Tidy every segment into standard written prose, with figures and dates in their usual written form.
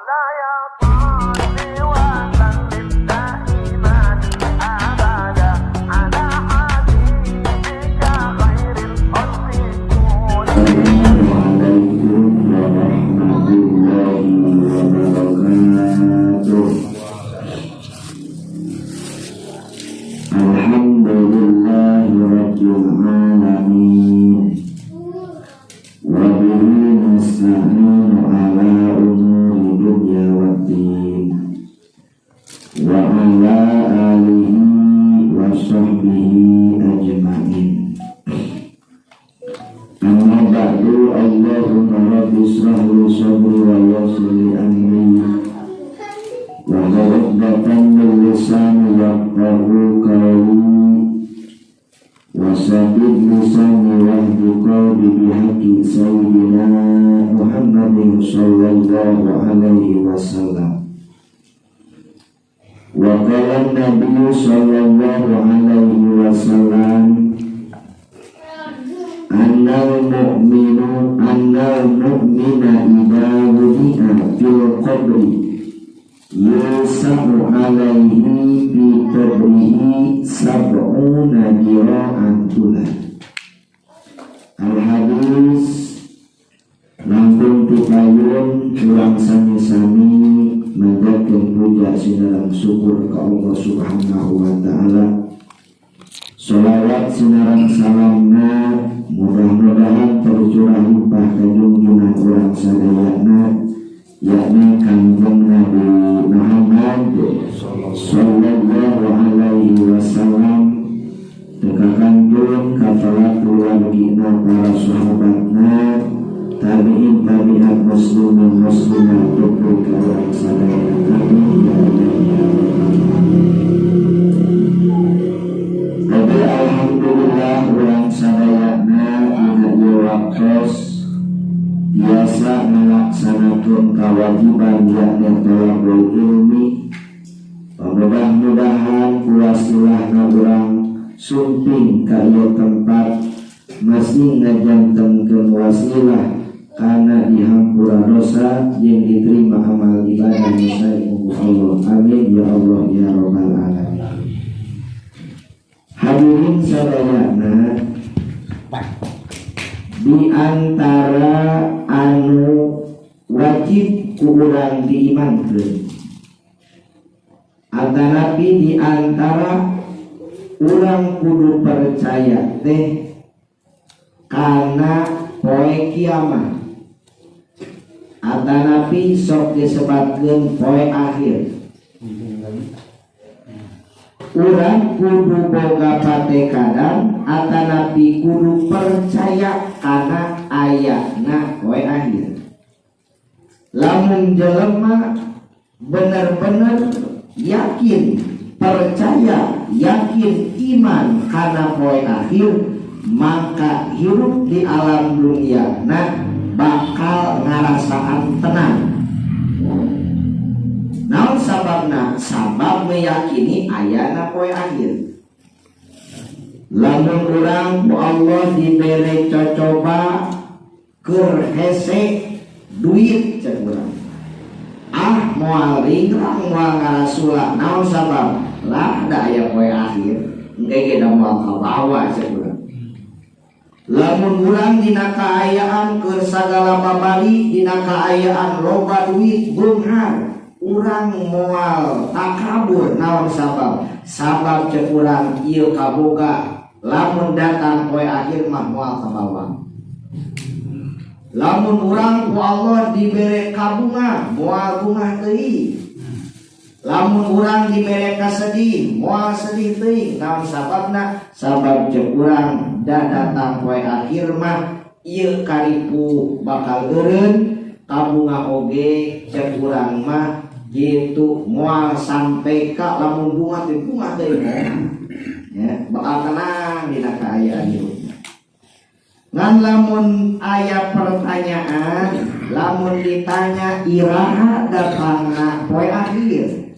مولاي صل وسلم دائما أبدا على حبيبك خير الخلق كلهم. Assalamualaikum warahmatullahi wabarakatuh. Alhamdulillahi rabbil alamin. Wa bihi nasta'inu ala umuri dunya waddin. Wa ala alihi wa sahbihi ajma'in. Amma ba'du, Allahumma rabbi israh li sadri wa yassir li amri wa hlul 'uqdatam min lisani yafqahu qawli wa saddid lisani wahdi qalbi bihaqqi sayyidina Muhammadin sallallahu alaihi wasallam. Wa qala an-nabiy sallallahu alaihi wasallam, annal mu'minu annal mu'mina idza wudi'a fil qabri yusa'u alaihi fi qabrihi sab'una dira'an tulan. Al hadis. Langkung tipayun urang sami-sami manjatkeun puja sinareng syukur ka Allah Subhanahu wa taala. Salawat sinareng salamna mudah-mudahan tercurah limpah ka junjungan urang sadayana, yakni Kanjeng Nabi Muhammad sallallahu alaihi wasallam, teka kantun ka keluargina, para sahabatna, tabi'in tabi'at, muslimin muslimat, dupi ka urang sadayana. Amin ya Allah ya Rabbal alamin. Tapi alhamdulillah urang sadayana dina ieu waktos biasa melaksanakan kewajiban, yakni thalabul ilmi. Mudah-mudahan kuwasilahna urang sumping ka ieu tempat masih ngajantenkeun wasilah karena dihampura dosa jeung diterima amal ibadah nu sae ku Allah. Amin ya Allah ya Rabbal alamin. Hadirin sadayana, di antara anu wajib ku urang diimankeun atanapi di antara urang kudu percaya teh karena poe kiamat atanapi sok disebutkeun poe akhir, urang kudu boga patekadan atanapi kudu percaya karena ayana poe akhir. Lamun jelema bener-bener yakin, percaya, yakin, iman karena poe akhir, maka hidup di alam dunia nah bakal ngarasaan tenang. Naon sababna? Sabab meyakini ayana poe akhir. Lamun urang ku Allah dibere cocoba keur hese duit, cek urang, "Ah, moal ringrang, moal ngarasula." Naon sabab? Lah, da aya poe akhir, engke ge da moal kabawa, cek urang. Lamun urang dina kaayaan keur sagala babali, dina kaayaan loba duit beunghar, urang moal takabur. Naon sabab? Sabab cek urang, ieu kaboga, lamun datang poe akhir mah moal kabawa. Lamun urang ku Allah dibere kabunga, moal bungah teuing. Lamun urang dibere kasedih, moal sedih teuing. Naon sababna? Sabab cek urang, da datang poe akhir mah ieu karipu bakal eureun, kabunga oge cek urang mah gitu moal sampai ka lamun bunga teh bunga teuing ya, bakal tenang dina kaayaan hirup. Ngan lamun aya pertanyaan, lamun ditanya iraha datangna poe akhir,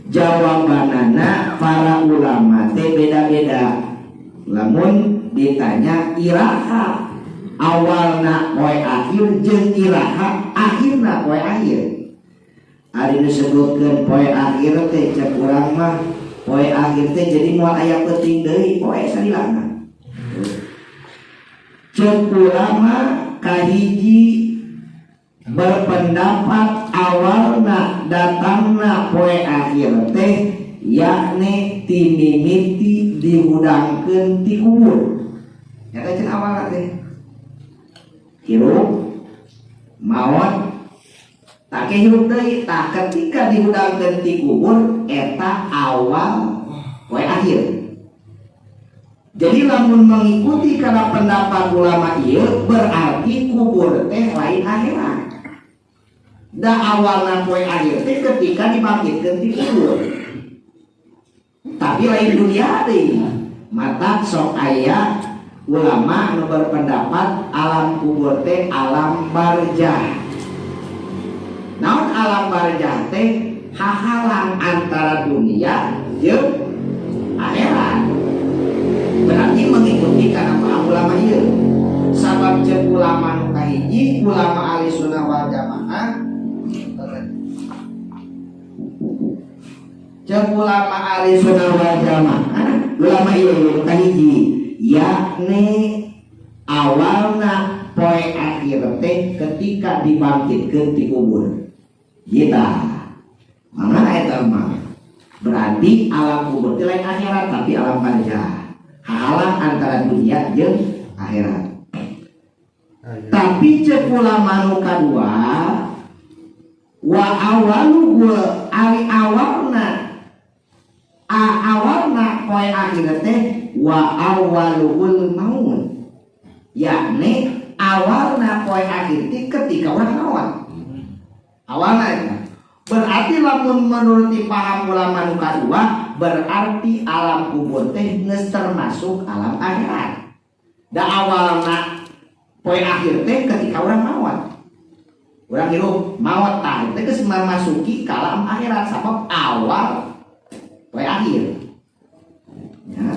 jawabanana para ulama teh beda-beda. Lamun ditanya iraha awalna poe akhir jeung iraha akhirna. awalna poe akhir. Ari disebutkeun poe akhir teh cek urang mah poe akhir teh jadi moal aya peuting deui poe salilana. Cek ulama kahiji berpendapat awalna datangna poe akhir teh yakni timimiti dihudangkeun ti kubur. Nyata cenah awalna teh hirup maot tak hirup deui tah ketika dihudangkeun ti kubur eta awal poe akhir. Jadi lamun mengikuti kana pendapat ulama ieu berarti kubur teh lain akhirat. Da awalna poe akhir teh ketika dibangkitkeun ti kubur. Tapi lain dunia deui. Mata sok aya ulama nu berpendapat alam kubur teh alam barzah. Naon alam barzah teh hahalang antara dunia jeung akhirat. Berarti mengikuti kana paham ulama ieu. Sabab ceuk ulama nu kahiji ulama ahli sunnah wal jamaah, ceuk ulama ahli sunnah wal jamaah ulama ieu nu kahiji yakni awalna poe akhir teh ketika dibangkitkeun ti kubur. Kita mana eta mah berarti alam kubur teh lain akhirat tapi alam barzah. Halang antara dunia jeung akhirat. Tapi ceuk ulama nu kadua wa awalu wa ari awalna a awalna poe akhir teh wa awalul maut. Yakni awalna poe akhir teh ketika urang maot. Awalna eta. Berarti lamun menuruti paham ulama nu kadua berarti alam kubur teh geus termasuk alam akhirat. Da awalna poe akhir teh ketika urang maot. Urang hirup maot tah teh geus memasuki ka alam akhirat sabab awal poe akhir. Ya,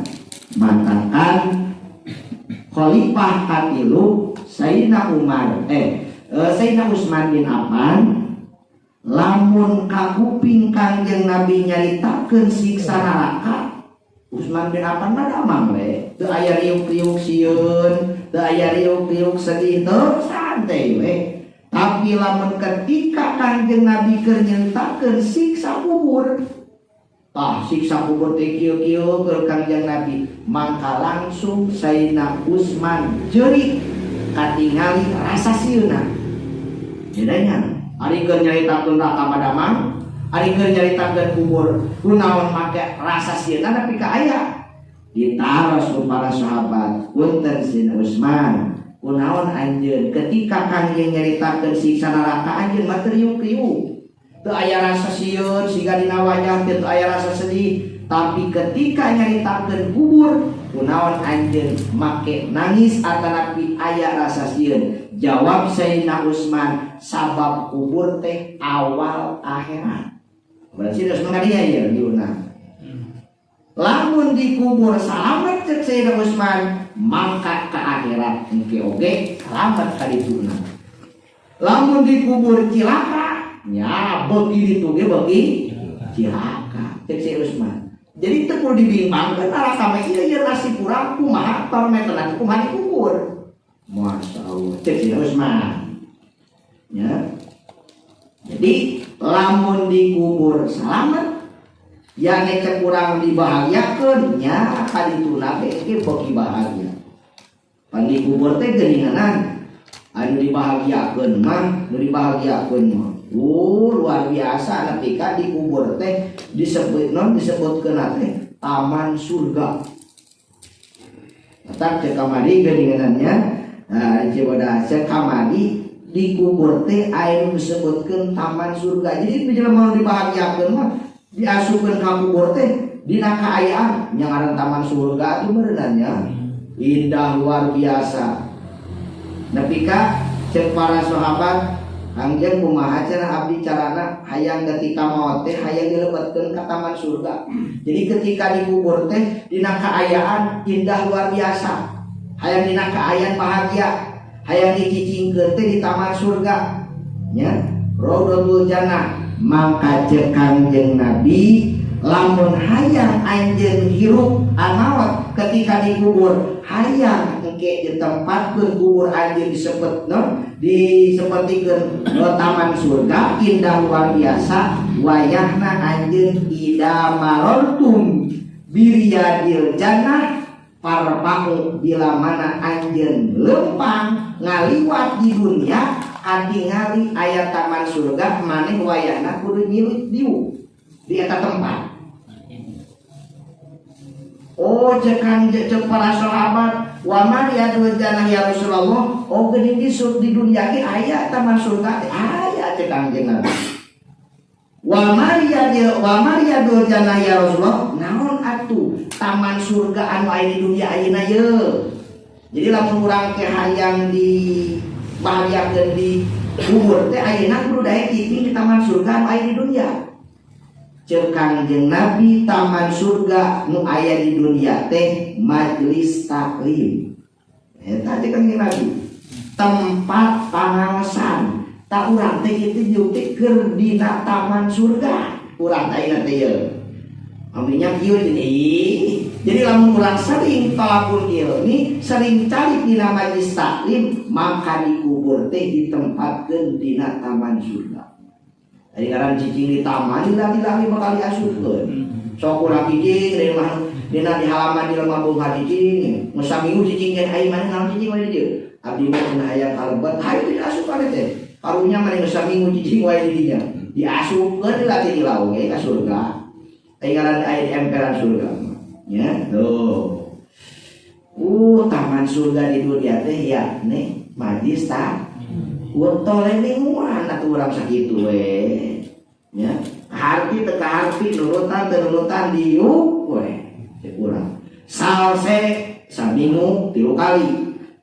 matakan khalifah katilu Sayyidina Umar Sayyidina Utsman bin Affan lamun kakuping Kangjeng Nabi nyaritakeun siksa neraka Utsman bin Affan mah damang we teu aya riuk-riuk sieun teu aya riuk-riuk sedih teu santai we. Tapi lamun ketika Kangjeng Nabi keur nyaritakeun siksa kubur tah siksa kubur teh kieu-kieu keur Kangjeng Nabi mangka langsung Sayyidina Utsman jerik katingali rasa sieunna. Bedanya ari keur nyaritakeun neraka mah damang, ari keur nyaritakeun kubur kunaon make rasa sieunna nepi ka aya. Ditaros ku para sahabat, punten Sayyidina Utsman, kunaon anjeun ketika Kangjeng nyaritakeun siksa neraka anjeun mah teu riuk-riuk. Teu aya rasa sieun siga dina wajah teu aya rasa sedih, tapi ketika nyaritakeun kubur kunaon anjeun make nangis atanapi aya rasa sieun. Jawab Sayyidina Utsman, sabab kubur teh awal akhirat. Berarti Usman kadinya ya diuna. Lamun dikubur salamet cek Sayyidina Utsman, mangka ke akhirat engke oge salamet ka dituna. Lamun dikubur cilaka, nya beuki ditu ge beuki cilaka cek Sayyidina Utsman. Jadi teu kudu dibimbangkeun neraka mah ieu ieu nasib urang kumaha parameterna kumaha dikubur. Masya Allah cek Sayyidina Utsman. Ya. Jadi lamun dikubur salamet yang cek urang dibahagiakeun nya kadituna ge ge beuki bahagia. Pan dikubur teh geuninganan anu dibahagiakeun mah, nu dibahagiakeun mah. Luar biasa nepi ka dikubur teh disebut non disebutkeun teh taman surga. Matak cek kamari geuningannya, nah coba cek kamari dikubur teh aya nu disebutkeun taman surga. Jadi jelema nu dibahagiakeun mah diasupkeun ka kubur teh dina kaayaan nya ngaran taman surga atuh meureunna nya. Indah luar biasa. Nepi ka cek para sahabat Kangjeng kumaha cenah abdi carana hayang ketika maot teh hayang dilebetkeun ka taman surga. Jadi ketika dikubur teh dina kaayaan indah luar biasa. Hayang dina kaayaan bahagia, hayang dicicingkeun teh di taman surga. Nya. Raudhatul Jannah. Mangka cek Kangjeng Nabi, lamun hayang anjeun hirup maot, ketika dikubur hayang engke ditempatkeun kubur anjeun disebut no disepetikeun taman surga indah luar biasa, wayahna anjeun idza marartum biriyadil jannah farta'u, bila mana anjeun lempang ngaliwat di dunia katingali aya taman surga, maneh wayahna kudu nyilut diuk di eta tempat. Oh, cekan cek para sahabat, wa ma riyadul jannah ya Rasulullah? Oh, geuning di dunia ge aya taman surga teh aya, cek Kangjeng Nabi. Wa ma riyadul jannah ya Rasulullah? Naon atuh taman surga anu aya di dunia ayeuna ye? Jadi lamun urang teh hayang di bahagiakeun di kubur teh, ayeuna kudu daek cicing di taman surga anu aya di dunia. Cek Kangjeng Nabi, taman surga nu aya di dunia teh majelis taklim. Eta cek Kangjeng Nabi. Tempat pangaosan. Tak urang teh kitu diuk teh keur dina taman surga. Urang teh ayeuna teh ye. Ambilnya kieu ih. Jadi lamun urang sering tolabul ilmi, sering cari dina majelis taklim, maka dikubur teh ditempatkeun dina taman surga. Jadi ngaran cicing di taman lagi-lagi bakal diasupkeun. Sok urang cicing di rumah dina di halaman di lemah bunga cicing. Geus saminggu cicing kan ai mana naon cicing wae di dieu. Abdi mah cenah hayang kalebet, hayu diasup teh. Karunya maneh geus saminggu cicing wae di dinya. Diasupkeun dilatih di laung ge ka surga. Ai ngaran aya di emperan surga. Ya, tuh. Taman surga di dunia teh ya nih majlis tak. Tole mingguan atuh urang sakitu we. Ya, harti teu harti, nurutan teu nurutan, diuk we cek urang. Salse saminggu 3 kali.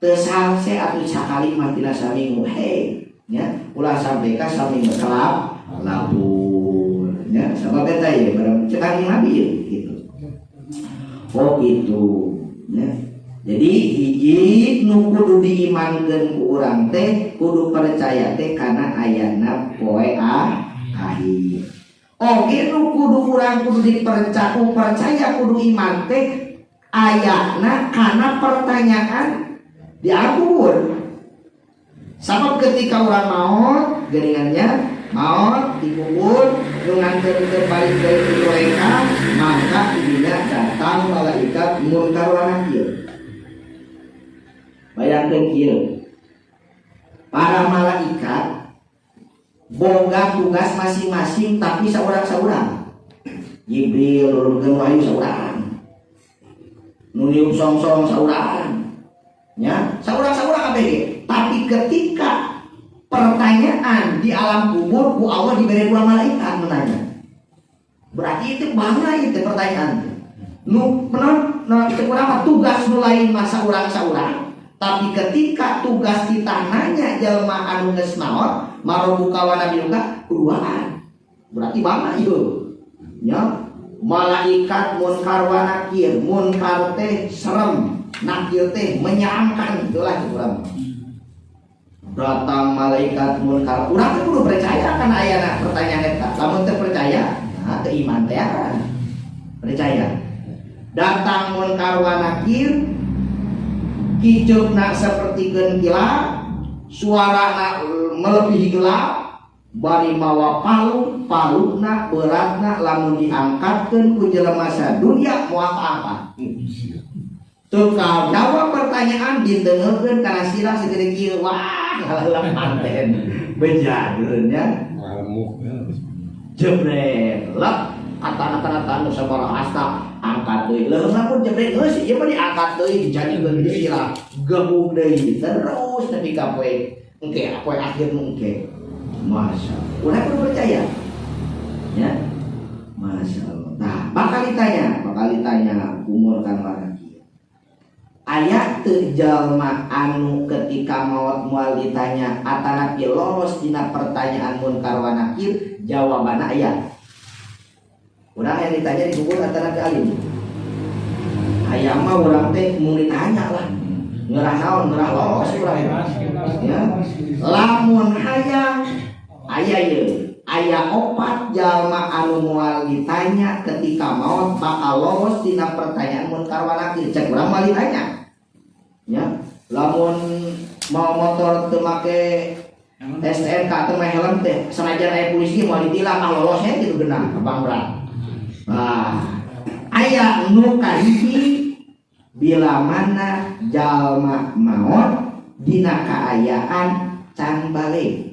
Teu salse atuh sakali mah tina saminggu he. Ya, ulah sampai ka saminggu kelap lapur ya, sabab eta ye barang cek Kanjeng Nabi ye gitu. Oh gitu ya. Jadi hiji nu kudu diimankeun ku urang teh kudu percaya teh kana ayana poe akhir. Oge nu kudu urang kudu dipercaya, percaya kudu iman teh ayana kana pertanyaan di alam kubur. Sabab ketika orang maut, geuningannya maut dikubur nu nganterkeun balik deui mereka, maka didinya datang malaikat munkar wa nakir. Bayangkeun kieu. Para malaikat boga tugas masing-masing tapi saurang-saurang. Jibril nurunkeun wahyu saurang. Nu niup song-song saurang. Ya, saurang-saurang ABG. Tapi ketika pertanyaan di alam kubur ku Allah diberi dua malaikat menanya. Berarti itu bangga itu pertanyaan. Nu menon nu cek urang mah tugas nu lain masa urang saurang. Tapi ketika tugas kita nanya jelma anu geus maot, marobuka wa nabiyuka kuduaan. Berarti bangga ieu. Ya, malaikat munkar wa nakir, munkar teh serem, nakir teh menyeramkan, itulah urang. Datang malaikat munkar, urang teh kudu percaya kan ayana pertanyaan eta. Lamun teu percaya, nah teu iman teh kan. Percaya. Datang munkar wa nakir, kicupna sapertikeun kilat, suarana melebihi gelap, bari mawa palu, paluna beratna lamun diangkatkeun ku jelema sadunya moal kaangkat. Teu jawab pertanyaan ditengekeun kana sirah segede kieu, wah ngalalam manten beja nya. Ngamuk. Jebret lep kata-kata nu sabaraha asta angkat deui, leuheungna pun jebret geus ieu mah diangkat deui, dijadikeun di sirah, gebuk deui terus nepi ka poe engke, poe akhir nu engke. Masya Allah, urang kudu percaya ya. Masya Allah. Nah, bakal ditanya umur kan waraki. Aya teu jalma anu ketika maot moal ditanya atanapi lolos dina pertanyaan munkar wa nakir? Jawabanna aya. Urang yang ditanya di kubur atanapi alim. Aya mah urang teh mun ditanya lah. Ngerah naon, ngerah lolos urang. Ya. Lamun hayang Aya ye, aya opat jalma anu moal ditanya ketika maut, bakal lolos tina pertanyaan munkar wa nakir. Cek urang moal ditanya. Ya, lamun mau motor teu make STNK teu make helm teh, sanajan aya polisi moal ditilang, ah lolosnya gitu genah, abang berat. Nah, aya nu kahiji, bila mana jalma maot dina kaayaan can balig.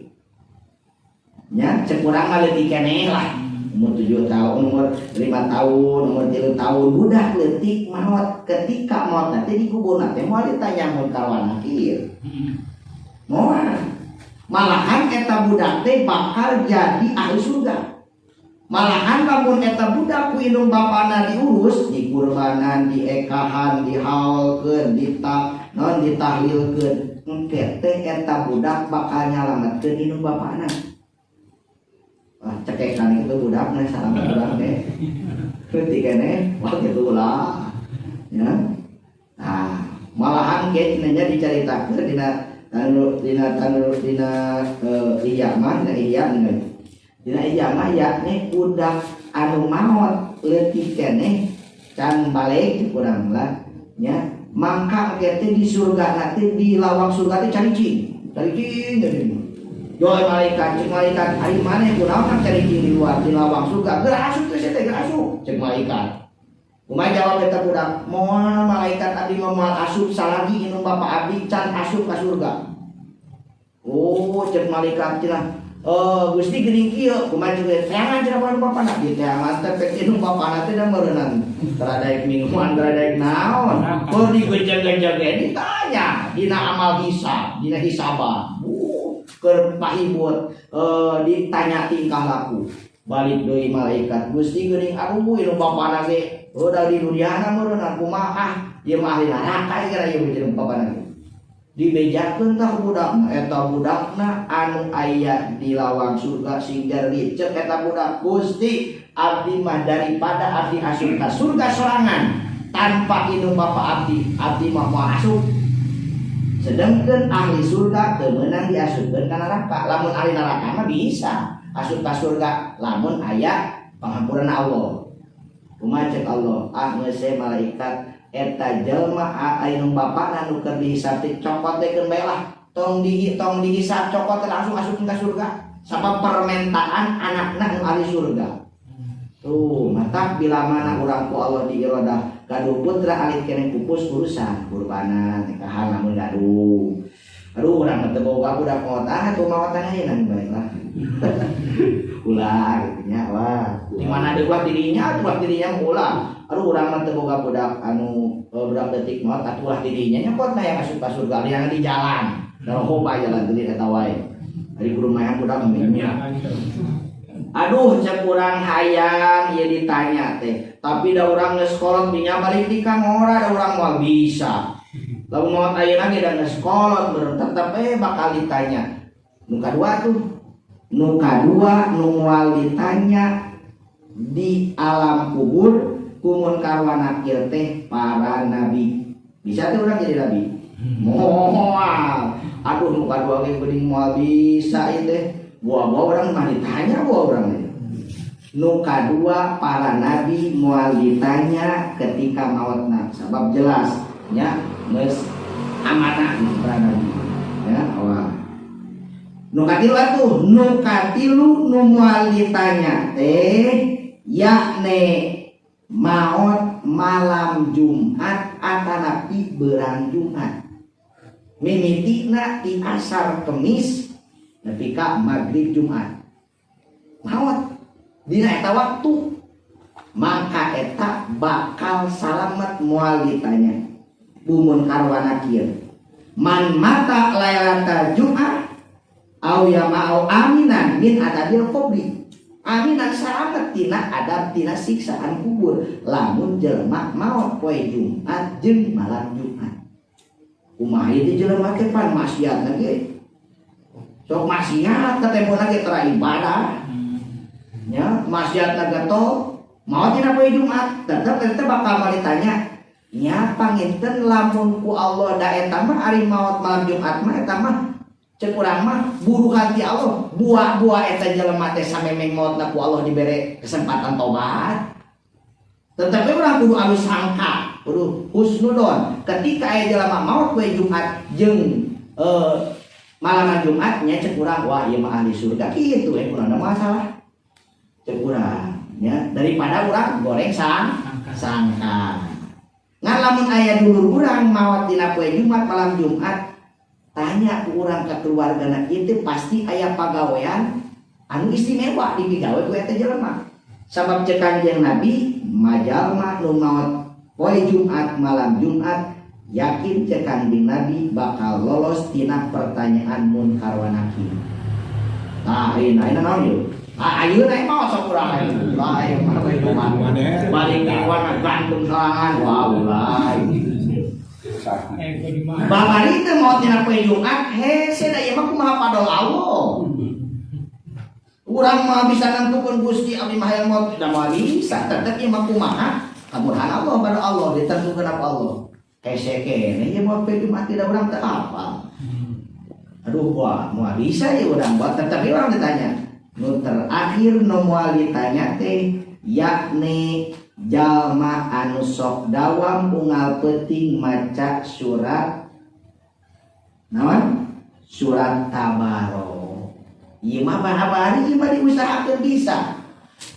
Nya, cek urang mah leutik keneh lah, umur 7 tahun, umur 5 tahun, umur 3 tahun, budak leutik maot. Ketika maot nanti dikubur nanti moal ditanya munkar wa nakir, moal. Malahan eta budak teh bakal jadi ahli surga. Malahan lamun eta budak ku indung bapana diurus, dikurbanan, diekahan, dihaulkeun, ditak non, ditahlilkeun, engke teh eta budak bakal nyalametkeun indung bapana. Wah, cekekan itu budak nah salamet budak teh leutik keneh. Wah, gitu lah ya. Nah, malahan ke cenah dicaritakeun dina tanu dina tanu dina iya mah dina iya dina dina iya mah, yakni budak anu maot leutik keneh can balig kurang lah nya, mangka engke teh di surga nanti di lawang surga teh caricing caricing. Jadi Joy malaikat, cek malaikat, "Ari maneh kunaon kan caricing di luar di lawang surga? Geura asup teh teh, geura asup," cek malaikat. Kumaha jawab eta budak? "Moal, malaikat, abdi mah moal asup salagi indung bapa abdi can asup ka surga." Oh, cek malaikat cenah. Oh, Gusti, geuning kieu, kumaha juga teangan cenah pada bapana. Di teangan teh pek indung bapana teh da meureunan. Tara daek mingguan, tara daek naon. Keur digejag-gejag ditanya dina amal hisab, dina hisabah. Keur pahibut ditanya tingkah laku. Balik deui malaikat, "Gusti, geuning aduh indung bapana ge udah di duniana meureunna, kumaha? Ah, ieu mah ahli neraka kira ieu jeung bapana ge." Dibejakeun tah budakna. Eta budakna anu aya di lawang surga sing jarli. Cek eta budak, "Gusti, abdi mah daripada abdi asup ka surga sorangan tanpa indung bapa abdi, abdi mah moal asup." Sedangkan ahli surga teu meunang diasupkeun ka neraka. Lamun ahli neraka mah bisa asup ka surga lamun aya pangampuran Allah. Kumaha cek Allah? "Ah, geus malaikat, eta jelma anu bapana nu keur dihisab teh cokot teh keun bae lah, tong dihisab, cokot teh langsung asup ka surga, sabab permintaan anakna nu ahli surga." Tuh, matak bila mana urang ku Allah diirodah gaduh putra alit keneh, pupus urusan kurbanan, nikahan lamun gaduh. Aduh, urang mah teu boga budak maot, ah tuh maotan ayeuna bae lah. Ulah gitu nya. Wah, di mana deui ulah dirinya, ulah dirinya ulah. Aduh, urang mah teu boga budak anu budak detik maot, atuh ulah dirinya nyokot na yang asup ka surga yang di jalan. Narkoba jalan teu eta wae. Ari kudu mayan budak nya. Aduh, cek urang hayang ieu ditanya teh. Tapi da urang geus kolot dinya balik di ka ngora, da urang moal bisa. Lamun maot ayeuna ge da geus kolot tetep bakal ditanya. Nu kadua tuh. Nu kadua nu moal ditanya di alam kubur ku munkar wa nakir teh para nabi. Bisa tuh urang jadi nabi? Moal. Aduh, nu kadua ge geuning moal bisa ieu teh. Buah-buah orang mah ditanya buah orang ini. Nu kadua, para nabi moal ditanya ketika mautna, sabab jelas nya geus amanah para nabi ya. Wah, nu katilu atuh, nu katilu nu moal ditanya teh yakne maot malam Jumat atanapi berang Jumat, mimitina di asar Kemis nepi ka maghrib Jumat, maot dina eta waktu, maka eta bakal salamet, moal ditanya ku munkar wa nakir. Man mata lailatal Jum'ah au yama au aminan min adzabil qabri, aminan salamet tina adab, tina siksaan kubur, lamun jelema maot poe Jumat jeung malam Jumat. Kumaha ieu jelema teh, pan maksiat ge sok maksiat, ketemu lagi tera ibadah nya, maksiat getol, maot dina poe Jumat tetep tetep bakal mau ditanya nya. Panginten lamun ku Allah da eta mah ari maot malam Jumat mah eta mah. Cek urang mah buruhan ti Allah, buah-buah eta jelema teh samemeh maotna ku Allah dibere kesempatan tobat. Tetapi urang kudu alus sangka, kudu husnudon. Ketika aya jelema maot poe Jumat jeung malaman Jumat nya, cek urang, wah, ieu mah ahli surga kitu we, kurang ada masalah. Cek urang nya, daripada urang goreng sangka. Ngan lamun aya dulur urang maot dina poe Jumat, malam Jumat, tanya ku urang ke keluargana, ieu pasti aya pagawean anu istimewa dipigawe ku eta jelema. Sabab cek Kanjeng Nabi, majalma nu maot poe Jumat, malam Jumat, yakin cek Kanjeng Nabi bakal lolos tina pertanyaan munkar wa nakir. Tah, ayeuna naon yeuh? Ah, ayeuna mah sok urang ayeuna. Lah, ieu mah poe Jumat. Balik mingguan gantung sorangan, wah ulah. Babari teh maot dina poe Jumat, hese da ieu mah kumaha fadol Allah. Urang mah bisa nentukeun, Gusti, abdi mah hayang maot, da moal bisa, tetep ieu mah kumaha kamurahan Allah, pada Allah ditentukeun apa Allah. Hese keneh ieu maot poe Jumat, tidak urang teu apa. Aduh, wah, moal bisa ya urang buat, tetapi urang ditanya. Nu terakhir nu moal ditanya teh yakni jalma anu sok dawam unggal peuting maca surat naon? Surat Tabarok. Ieu mah babari, ieu mah diusahakeun bisa.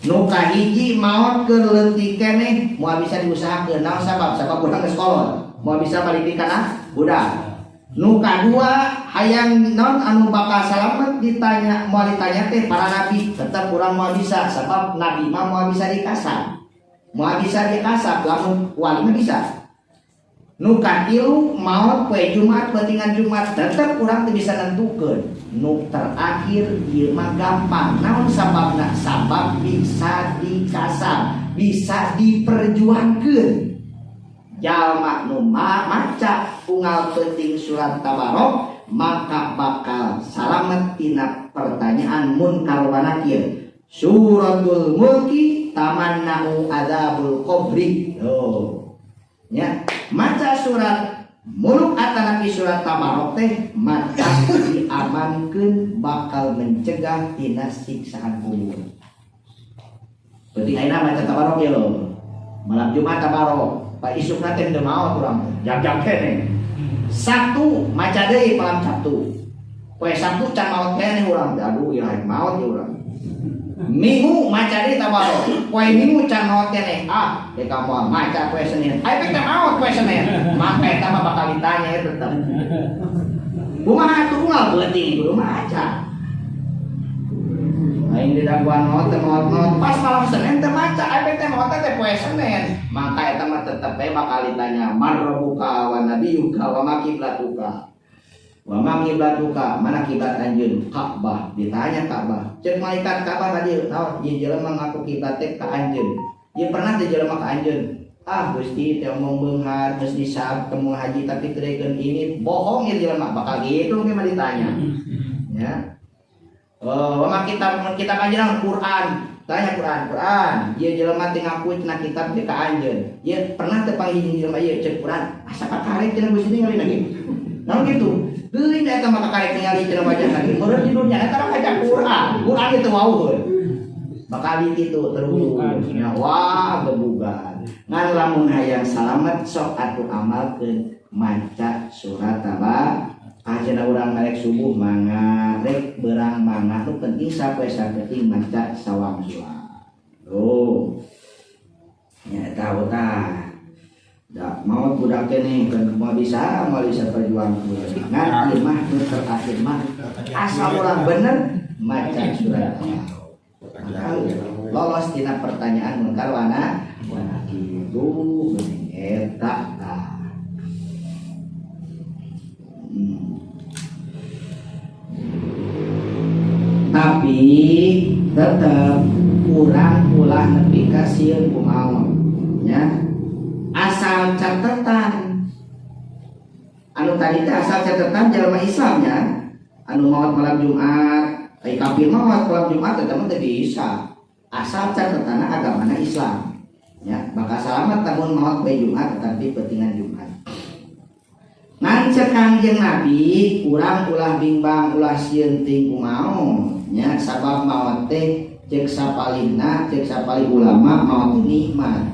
Nu kahiji maot keur leutik keneh moal bisa diusahakeun. Naon sabab? Sabab urang geus kolot. Moal bisa balik di kana budak. Nu kadua, hayang non anu bakal salamet ditanya, moal ditanya teh para nabi, tetep urang moal bisa, sabab nabi mah moal bisa dikasab. Moal bisa dikasab, lamun wali mah bisa. Nu katilu, maot poe Jumat, peutingan Jumat, tetep urang teu bisa nentukeun. Nu terakhir ieu mah gampang. Naon sababna? Sabab bisa dikasab, bisa diperjuangkeun. Jalma nu maca unggal peuting surat Tabarok maka bakal salamet tina pertanyaan munkar wa nakir. Suratul Mulki tamannau adzabul qabri. Oh. Ya, maca surat Muluk atanapi surat Tabarok teh maka diamankeun, bakal mencegah tina siksaan kubur. Penting ayeuna maca Tabarok ya lo. Malam Jumat Tabarok. Pak, isukna teh teu maot urang teh. Jam-jam keneh. Sabtu maca deui malam Sabtu. Poe Sabtu can maot keneh urang teh. Aduh, ieu rek maot ya urang. Minggu maca deui Tabarok. Poe Minggu can maot keneh. Ah, dek moal maca poe Senin. Ayo teh maot poe Senin. Maka eta mah bakal ditanya ya tetep. Kumaha atuh, unggal peuting kudu maca. Aing di daguan maot teh maot maot pas malam Senin teh maca, aing teh maot teh poe Senin. Maka eta mah tetep we bakal ditanya man rabbuka wa nabiyuka wa ma kiblatuka. Wa ma kiblatuka, mana kiblat anjeun? Ka'bah. Ditanya Ka'bah. Cek malaikat Ka'bah tadi, naon? Ieu jelema ngaku kiblat teh ka anjeun. Ieu pernah teh jelema ka anjeun? Ah, Gusti, teh omong beunghar geus nisab temu haji tapi teu ini bohong ieu jelema, bakal gitu mungkin mah ditanya. Ya. Oh, wa kitab kitab anjeun? Quran. Tanya Quran, Quran. Ieu jelema teh ngaku cenah kitab teh ka anjeun. Ieu pernah teh panggih jelema ieu? Cek Quran. Asa kakarek cenah Gusti ningali lagi. Naon gitu? Teuing eta mah kakarek ningali cenah wajah lagi. Meureun di dunya eta mah kaca Quran. Quran itu wauheun. Bakal gitu terus. Ya, wah, gebugan. Ngan lamun hayang salamet, sok atuh amalkeun maca surat Tabarok. Ayeuna urang rek subuh mangga, rek berang mangga, nu penting sapoe sapenting maca sawangsulan. Tuh. Ya eta tah. Da maot budak keneh kan moal bisa perjuangkeun. Ngan ieu mah nu terakhir mah asal urang bener maca surat Tabarok, maka lolos tina pertanyaan munkar wa nakir eta tah. Tapi tetep kurang ulah nepi ka sieun ku maot nya. Asal catatan anu tadi teh, asal catatan jelema Islam nya, anu maot malam Jumat. Ai kafir maot malam Jumat tetep mah teu bisa. Asal catatan agamana Islam ya, bakal selamat lamun maot poe Jumat tetapi peutingan Jumat. Ngan cek Kangjeng Nabi, urang ulah bimbang, ulah sieun ting ku maot nya, sabab maot teh cek sapalihna, cek sapalih ulama, maot teh nikmat.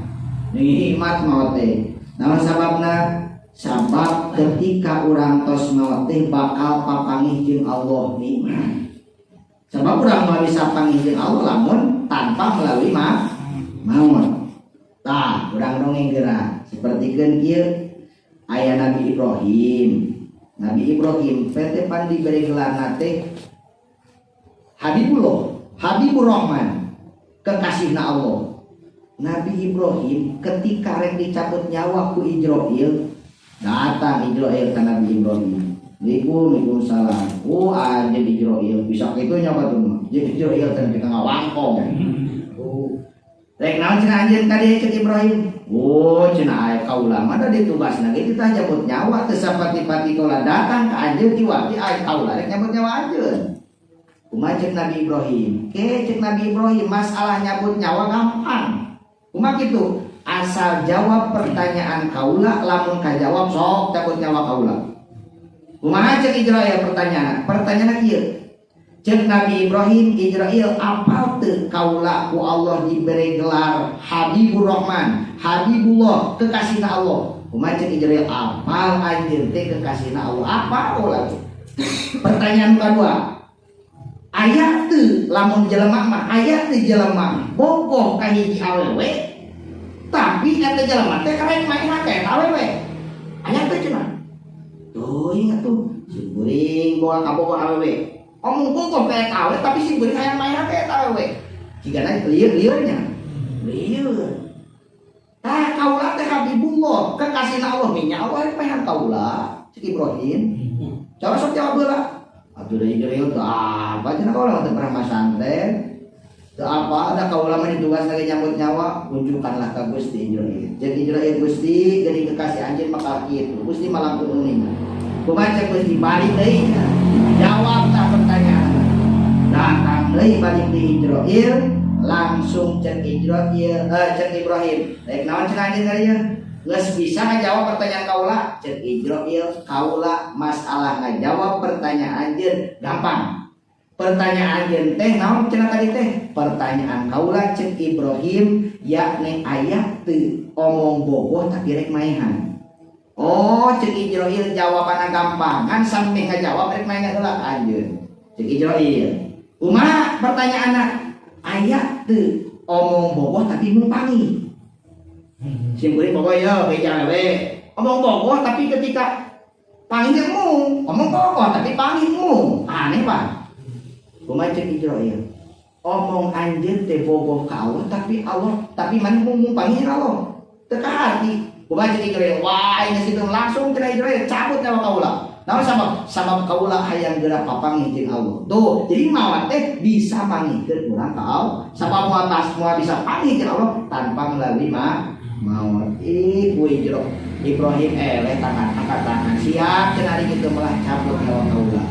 Nikmat maot teh. Naon sababna? Sabab ketika urang tos maot teh bakal papanggih jeung Allah, nikmat. Sabab urang moal bisa panggih jeung Allah lamun tanpa melalui maut. Tah, urang dongeng geura. Sapertikeun kieu, aya Nabi Ibrahim. Nabi Ibrahim teh pan diberi gelar teh Habibullah, Habibur Rahman, kekasihna Allah. Nabi Ibrahim ketika rek dicabut nyawa ku Ijroil, datang Ijroil ke Nabi Ibrahim. Assalamualaikum, waalaikumsalam. Oh, anjeun Ijroil, bisa kitu nya tuh mah. Jeung Ijroil teh nepi ka ngawangkong. Oh. Rek naon cenah anjeun ka dieu, cek Ibrahim? Oh, cenah aya kaula mah da ditugasna ge kita nyabut nyawa, teu sapati-pati kaula datang ka anjeun kiwari aya kaula rek nyabut nyawa anjeun. Kumaha cek Nabi Ibrahim? Ke cek Nabi Ibrahim, masalah nyabut nyawa gampang. Kumaha kitu? Asal jawab pertanyaan kaula, lamun kajawab sok cabut nyawa kaula. Kumaha cek Ijroil pertanyaan? Pertanyaan kieu. Cek Nabi Ibrahim, "Ijroil, apal teu kaula ku Allah diberi gelar Habibur Rahman, Habibullah, kekasihna Allah?" Kumaha cek Ijroil? "Apal anjeun teh kekasihna Allah, apal lagi." Pertanyaan kedua, aya teu lamun jelema mah, aya teu jelema bogoh ka hiji awewe tapi eta jelema teh karek main ka eta awewe, aya teu cenah? Tuh ingat tuh, si kuring boga kabogoh awewe, omong bogoh ka eta awewe, tapi si kuring hayang main ka eta awewe, jigana lieur-liurnya lieur. Tah, kaula teh Habibullah, kekasihna Allah, minya Allah rek maehan kaula? Cek Ibrahim. Coba sok jawab heula. Atuh da Ibrahim teu apa cenah, kaula teu pernah masantren. Teu apa ada kaula mah ditugas lagi nyambut nyawa, unjukkanlah ka Gusti Ibrahim. Jadi Ibrahim, "Gusti, geuning kekasih anjeun maka kitu. Gusti mah langkung uning." Kumaha cek Gusti? Balik deui. Jawab tah pertanyaan. Datang deui balik di Ijroil, langsung cek Ijroil, eh, cek Ibrahim. "Rek naon cenah anjeun ka dieu? Geus bisa ngajawab pertanyaan kaula?" Cek Ijroil, "Kaula masalah ngajawab pertanyaan anjeun gampang. Pertanyaan anjeun teh naon cenah tadi teh?" "Pertanyaan kaula," cek Ibrahim, "yakni aya teu omong bogoh tapi rek maehan?" "Oh," cek Ijroil, "jawabanna gampang. Ngan sampe ngajawab rek maehan heula ka anjeun." Cek Ijroil, "Kumaha pertanyaanna?" "Aya teu omong bogoh tapi mung panggih? Sim kuring bogoh ya ka awewe. Omong bogoh tapi ketika panggih mung, omong bogoh tapi panggih mung. Aneh, Pak." Kumaha cek Ijroil? "Omong anjeun teh bogoh ka Allah, tapi Allah tapi maneh mung panggih Allah. Teu kaharti." Kumaha cek Ijroil? "Wah, ini situ langsung," cenah Ijroil, "cabut nyawa kaula. Naon sabab? Sabab kaula hayang geura papanggih jeung Allah." Tuh, jadi maot teh bisa manggihkeun urang ka Allah. Sabab moal tas moal bisa panggih jeung Allah tanpa melalui maot. Ih, ku Ibrahim eleh tangan, angkat tangan. "Siap," cenah, "ari kitu malah cabut nyawa kaula."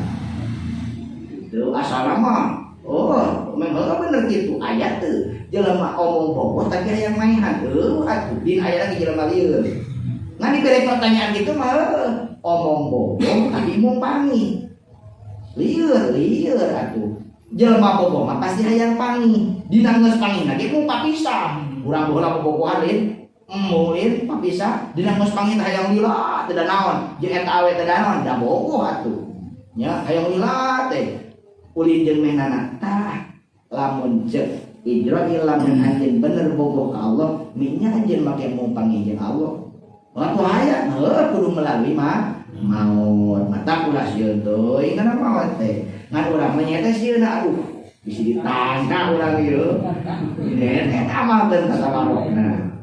Itu asal mah. Oh, memang bener gitu. Aya teu jelema omong bogoh tapi hayang maehan? Heuh atuh, din aya lagi jelema lieur. Ngan diberi pertanyaan gitu mah heuh, omong bogoh tapi mung panggih. Lieur, lieur atuh. Jelema bogoh mah pasti hayang panggih. Dina geus panggih lagi mung papisah. Urang baheula bobogohan lain, embung lain papisah. Dina geus panggih hayang lila teu da naon. Jeung eta awe teu da naon, da bogoh atuh. Nya hayang lila teh. Ulin jeung mehnana. Tah, lamun cek Ijroil, lamun anjeun bener bogoh ka Allah, minya anjeun make mung panggih jeung Allah. Waktu hayang heuh kudu melalui mah maut. Mata ulah sieun teuing kana maot teh. Ngan urang mah nya teh sieun, aduh, bisi ditanya urang ieu. Eta amalkeun tatawarokna.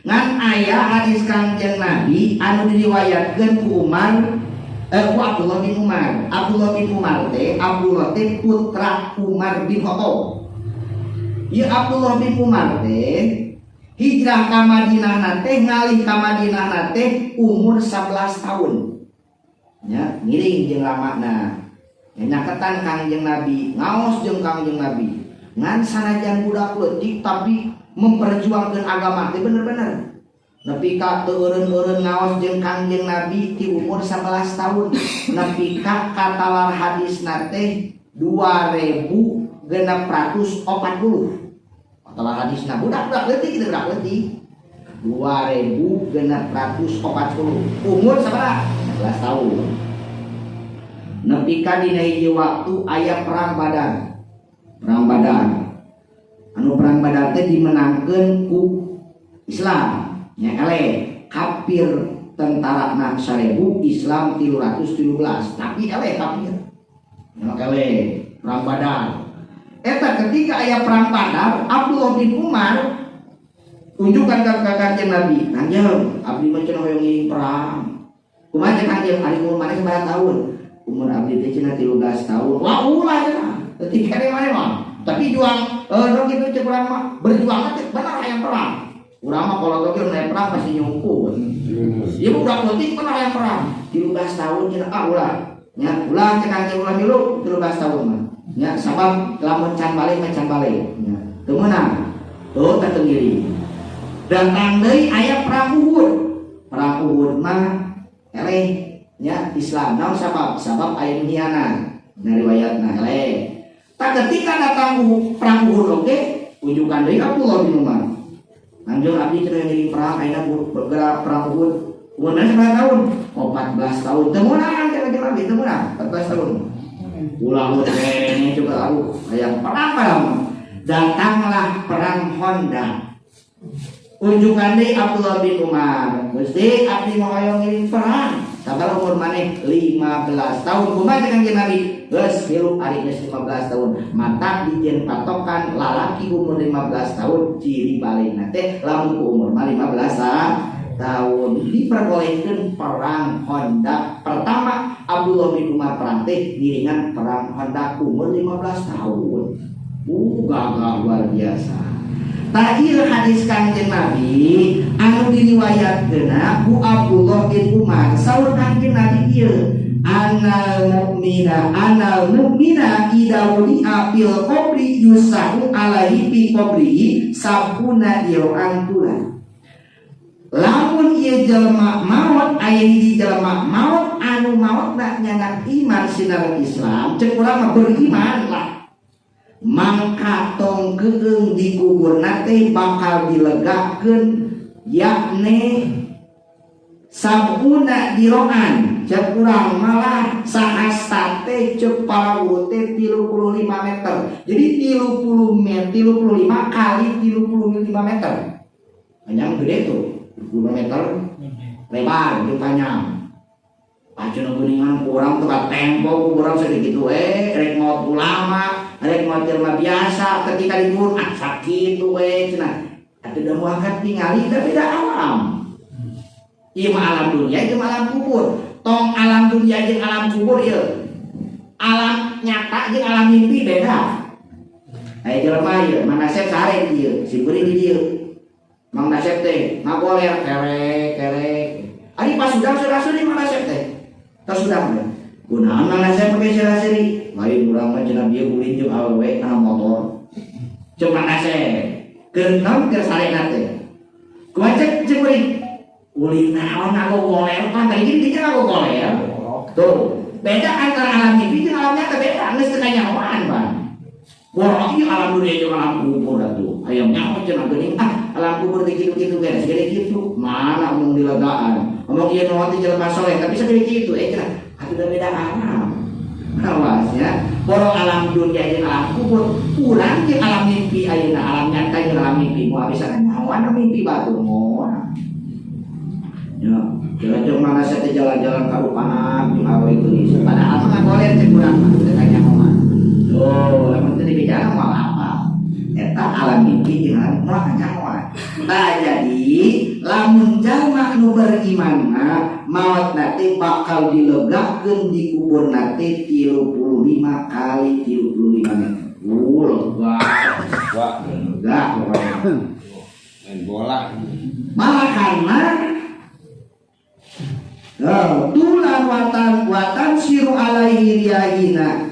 Ngan aya hadis Kangjeng Nabi anu diriwayatkeun ku Umar, eh, ku Abdullah bin Umar. Abdullah bin Umar teh, Abdullah teh putra Umar bin Khattab. Ieu Abdullah bin Umar teh hijrah ka Madinah teh, ngalih ka Madinah teh umur 11 tahun. Ya, ngiring jeung ramana. Ya, nyaketan Kangjeng Nabi, ngaos jeung Kangjeng Nabi. Ngan sanajan budak leutik tapi memperjuangkan agama teh bener-bener. Nepi ka teu eureun-eureun ngaos jeung Kangjeng Nabi ti umur 11 tahun. Nepi ka katalar hadisna teh 2640. Katalar hadisna budak-budak leutik kitu budak leutik. 2640. Umur sabaraha? 11 tahun. Nepi ka dina hiji waktu aya perang Badar. Perang Badar. Anu perang Badar teh dimenangkeun ku Islam. Nya eleh kafir tentara 1000 Islam 313 tapi eleh kafir. Nya eleh perang Badar. Eta ketika aya perang Badar, Abdullah bin Umar unjukkan ka Kanjeng Nabi, "Kanjeng, abdi mah cenah hoyong ngiring perang." Kumaha cek Kanjeng? Ari umur maneh sabaraha tahun? Umur abdi teh cenah 13 tahun. Wah, ulah cenah. Teu kene maneh mah. Tapi juang, nu kitu cek urang mah berjuang teh bener hayang perang. Urang mah kalau toge naik perang pasti nyungkut. Ieu budak leutik bener hayang perang. 13 tahun cenah ah ulah. Nya ulah cek Kanjeng ulah milu 13 tahun mah. Nya sabab lamun can balik mah can balik. Nya teu meunang. Tuh teh teu ngiring. Datang deui aya perang Uhud. Perang Uhud mah eleh nya Islam. Naon sabab? Sabab aya nu hianat. Nah riwayatna eleh. Tak ketika datang perang Uhud oge unjukan deui Abdullah bin Umar. Kanjeng abdi cenah ngiring perang ayeuna bergerak perang Uhud. Umur mana sabaraha tahun? 14 tahun. Teu meunang cenah Kanjeng Nabi teu meunang 14 tahun. Ulah kene juga aduh hayang perang perang. Datanglah perang Khandaq. Unjukan deui Abdullah bin Umar. Gusti abdi mah hoyong ngiring perang. Sabar umur maneh 15 tahun. Kumaha cek Kanjeng Nabi? Geus hirup ari geus 15 tahun. Mata dijieun patokan lalaki umur 15 tahun ciri baligna teh lamun ku umur mah 15 tahun diperbolehkeun perang Khandaq. Pertama Abdullah bin Umar perang teh ngiringan perang Khandaq umur 15 tahun. Gagah luar biasa. Tah ieu hadis Kangjeng Nabi anu diriwayatkeun ku Abdullah bin Umar. Saur Kangjeng Nabi ieu, anal mu'mina idza wudi'a fil qabri yufsahu alaihi fi qabrihi sab'una dzira'an tulan. Lamun ieu jelema maot aya hiji jelema maot anu maotna nyandak iman sinareng Islam, cek urang mah beriman lah. Mangka tong keung di kuburna teh bakal dilegakeun yakni sab'una dzira'an. Cek urang malah sahasta teh cek para guru teh 35 meter. Jadi 35 kali 35 meter. Panjang gede tuh, 35 meter lebar jeung panjang. Cenah geuningan kurang tuh ka tempo kurang sedikit we rek maot ulama rek maot jelema biasa ketika dikubur ah sakitu we cenah. Atuh da moal tingali da beda alam. Ieu mah alam dunia jeung alam kubur. Tong alam dunia jeung alam kubur ieu. Alam nyata jeung alam mimpi beda. Aya jelema ieu Mang Nasep sare di dieu, si beuring di dieu. Mang Nasep teh ngagoler kerek kerek. Ari pas hudang sura-suri Mang Nasep teh. Tos hudang teh. Kunaon Mang Nasep make sura-suri? Lain urang mah cenah bieu ulin jeung awewe kana motor. Ceuk Mang Nasep. Keur naon keur sarena teh? Kumaha cek cek beuring? Ulin naon ngagogoler pan tadi gini dia ngagogoler. Tuh, beda antara alam mimpi jeung alam nyata beda, geus teu kanyahoan pan. Borok ieu alam dunia jeung alam kubur atuh. Hayang nyaho cenah geuning ah alam kubur teh kitu-kitu ge, segede kitu. Mana omong dilegaan. Omong ieu nu teh jelema soleh tapi segede kitu eh cenah atuh da beda alam. Awas ya. Borok alam dunia jeung alam kubur, urang jeung alam mimpi ayeuna alam nyata jeung alam mimpi moal bisa kanyahoan mimpi batur moal. Ya, jalan mana saya teh jalan-jalan ka Rupahan jeung awewe geulis. Padahal mah ngagoler cek urang mah teu kanyahoan. Tuh, lamun teu dibicara moal apa. Eta alam mimpi jeung alam moal kanyahoan. Tah jadi lamun jalma nu beriman mah maot teh bakal dilegakeun di kubur teh 35 kali 35 meter. Lega. Wah, Lega pokoknya. main bola. Malah karena tulan watan watan siru alaihi riyahina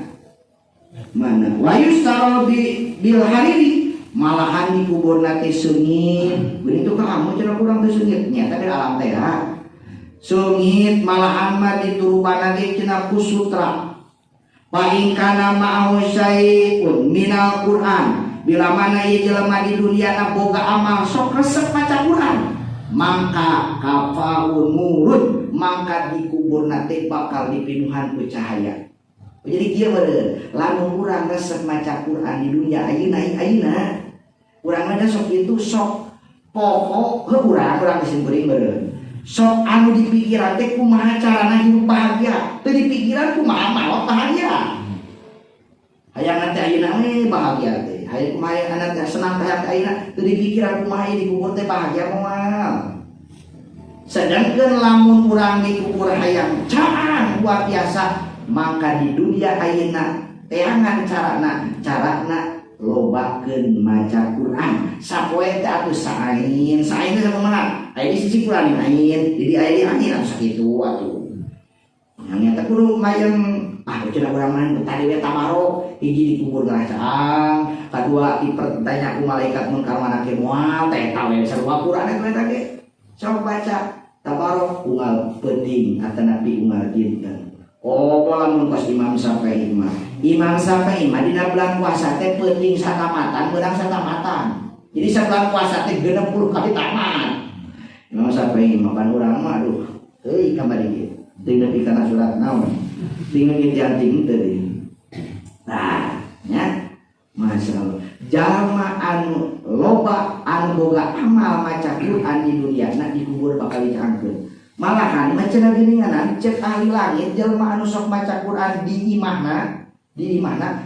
mana wayustaro bi bil hariri Malahan di kuburna teh seungit. Geuning tuh kamu cenah kurang teh seungit. Nyata di alam teh ha. Seungit malahan mah dituruban ge cenah ku sutra. Fa in kana ma'ahu syai'un minal Qur'an. Bila mana ieu jelema di dunia na boga amal sok resep maca Quran, mangka kafaun nurun, mangka di kuburna teh bakal dipinuhan ku cahaya. Jadi kieu meureun, lamun urang resep maca Quran di dunia ayeuna ayeuna, urang mah sok itu sok pokok heuh urang geus kuring meureun. Sok anu di pikiran teh kumaha carana hirup bahagia, teu di pikiran kumaha maot bahagia. Hayang teh ayeuna we bahagia teh. Hayang kumaha anak teh senang teh ayeuna, teu di pikiran kumaha di kubur teh bahagia moal. Sedangkan lamun urang di kubur hayang caang luar biasa, maka di dunia ayeuna teangan carana lobakeun maca Quran. Sapoe teh atuh sain, sain teh sakumaha? Aya di sisi Quran ain, di aya di ain atuh sakitu atuh. Yang nyata kudu mayang ah cenah urang mah tadi we tabarok, hiji dikubur ngaracaang, kadua dipertanya ku malaikat munkar manakir moal teh eta we sarua Quran eta eta ge. Sok baca tabarok unggal peuting atanapi unggal dinten. Oh, lamun kos Imam Syafi'i mah. Imam Syafi'i mah dina bulan puasa teh peuting satamatan, beurang satamatan. Jadi sabulan puasa teh 60 kali tamat. Imam Syafi'i mah pan urang mah aduh, heuy kamari ge. Teu nepi kana surat naon. Tinggal nginjanting teh. Nah, nya Masya Allah. Jalma anu loba anu boga amal maca Quran di dunia na dikubur bakal dicaangkeun. Malahan maca geuninganan cek ahli langit jelema anu sok maca Quran di imahna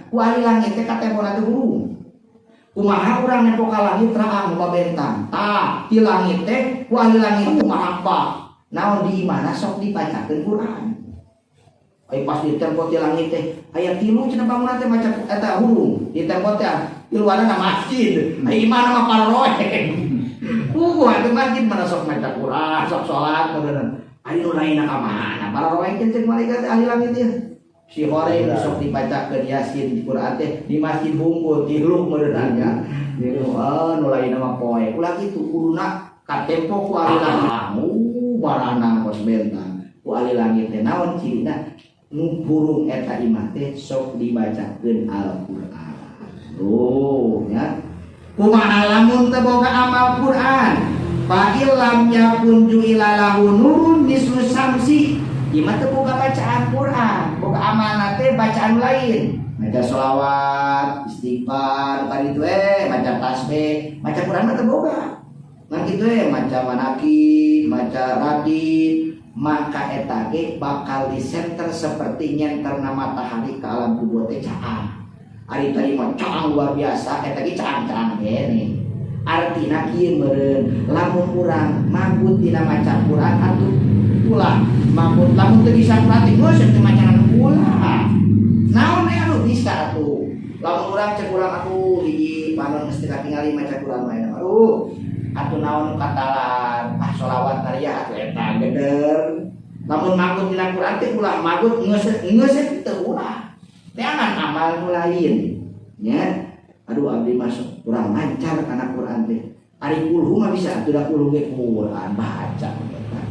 ku ahli langit teh katembona teh hurung. Kumaha urang nempo ka langit raang babentang. Tah, di langit teh ku ahli langit kumaha apa? Naon di imahna sok dibacakeun Quran. Ai pas di tempo ti langit teh aya tilu cenah bangunan teh maca eta hurung. Di tempo teh tiluanna masjid. Ai imahna mah paroroe. Atuh masjid mana sok maca Quran, sok salat meureun. Ari nu lainna ka mana? Paroroe cek malaikat ahli langit ieu. Si hore nu sok dibacakeun Yasin Quran teh di masjid hungkul tilu meureun nya. Jadi nu lainna mah poe. Ulah kitu kuduna katempo ku ahli langit. Barana kos bentang. Ku ahli langit teh naon cirina? Nu hurung eta imah teh sok dibacakeun Al-Qur'an. Oh, ya. Kumaha lamun teu boga amal Quran? Fa illam yakun ju'ila lahu nurun mislu samsi. Imah teu boga bacaan Quran, boga amalna teh bacaan lain. Maca sholawat, istighfar, kan itu maca tasbih, maca Quran mah teu boga. Ngan kitu maca manaqib, maca ratib, maka eta ge bakal disenter seperti nyenterna matahari ke alam kubur teh caang. Ari tadi mah caang luar biasa, eta ge caang-caang kene. Artina kieu meureun, lamun urang manggut dina maca Quran atuh ulah manggut lamun teu bisa Quran teh geus teu macanan ulah. Naon we anu bisa atuh. Lamun urang cek urang atuh hiji panon geus teu katingali maca Quran mah eta. Aduh, atuh naon katalan, ah sholawat nariyah atuh eta geder. Lamun manggut dina Quran teh ulah manggut geus geus teu ulah. Teangan amal nu lain nya. Aduh abdi masuk kurang lancar kana Quran teh. Ari kulhu mah bisa atuh da kulhu ge Quran baca eta.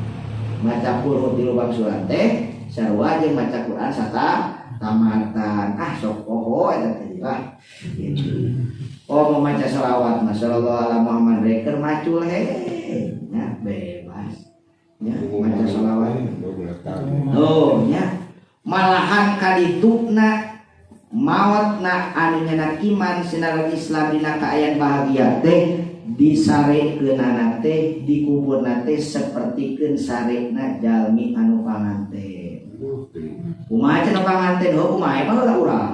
Maca kulhu tilu bangsulan teh sarua jeung maca Quran sata tamatan. Ah sok poho eta teh lah gitu. Oh mau maca sholawat mah sallallahu ala Muhammad reker macul he nya bebas nya maca sholawat. Oh nya malahan kadituna maotna anu nyenak iman sinaran Islam dina kaayaan bahagia teh disarekeunana teh dikuburna teh sapertikeun sarekna jalmi anu panganten. Kumaha cenah panganten heuh kumaha baheula urang.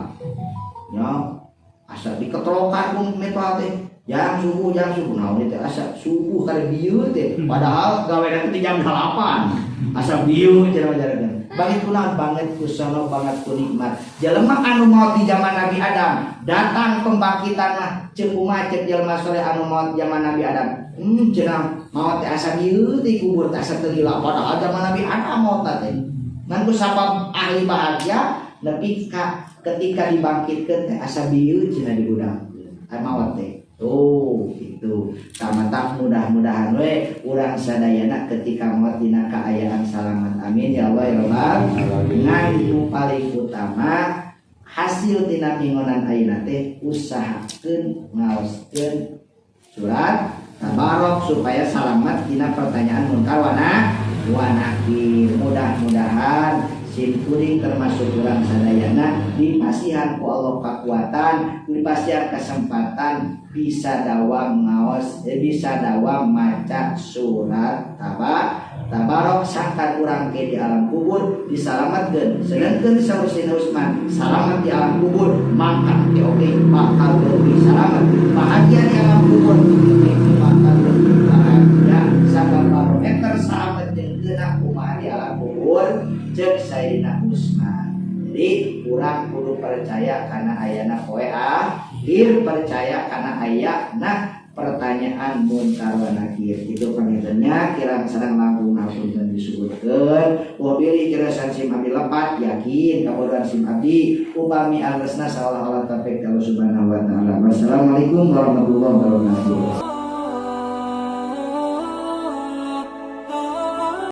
Ya asa diketrokan ku metoha teh. Jam subuh naon teh asa subuh kali bieu teh padahal gawena teh jam 8. Asa bieu cenah majarkeun. Banget kunaon banget kusono banget ku nikmat. Jelema anu maot di zaman Nabi Adam, datang pembangkitan mah ceuk kumaha ceuk jelema soleh anu maot zaman Nabi Adam. Cenah maot teh asa bieu teh kubur teh asa teu lila padahal zaman Nabi Adam maot teh. Ngan ku sabab ahli bahagia nepi ka ketika dibangkitkeun teh asa bieu cenah digudangkeun. Ai maot teh. Tuh itu sama. Mudah-mudahan we urang sadayana ketika maot dina kaayaan salamat. Amin ya Allah ya Rabbal. Ngan nu paling utama hasil tina mingonan ayeuna teh, usahakeun ngaoskeun surat Tabarok supaya salamat tina pertanyaan munkar wa nakir. Mudah-mudahan sim kuring termasuk urang sadayana dipasihan ku Allah kekuatan, dipasihan kesempatan bisa dawam ngaos, bisa dawam maca surat Tabarok, sangkan urang ke di alam kubur disalamatkeun. Sedangkan saur Sayyidina Usman, salamat di alam kubur maka ke oge bakal lebih salamat, bahagia di alam kubur bakal lebih bahagia, sabab barometer salamat jeung kena kumaha di alam kubur, cek Sayyidina Usman. Jadi urang kudu percaya karena ayana poe akhir, percaya karena ayana pertanyaan munkar wa nakir. Itu panginten nya, kirang sareng langkung hapunten disebutkeun. Wabilih kira sim abdi lepat, yakin kabodohan sim abdi. Upami alesna saolah-olah taufik Allah Subhanahu wa Taala. Wassalamualaikum warahmatullahi wabarakatuh.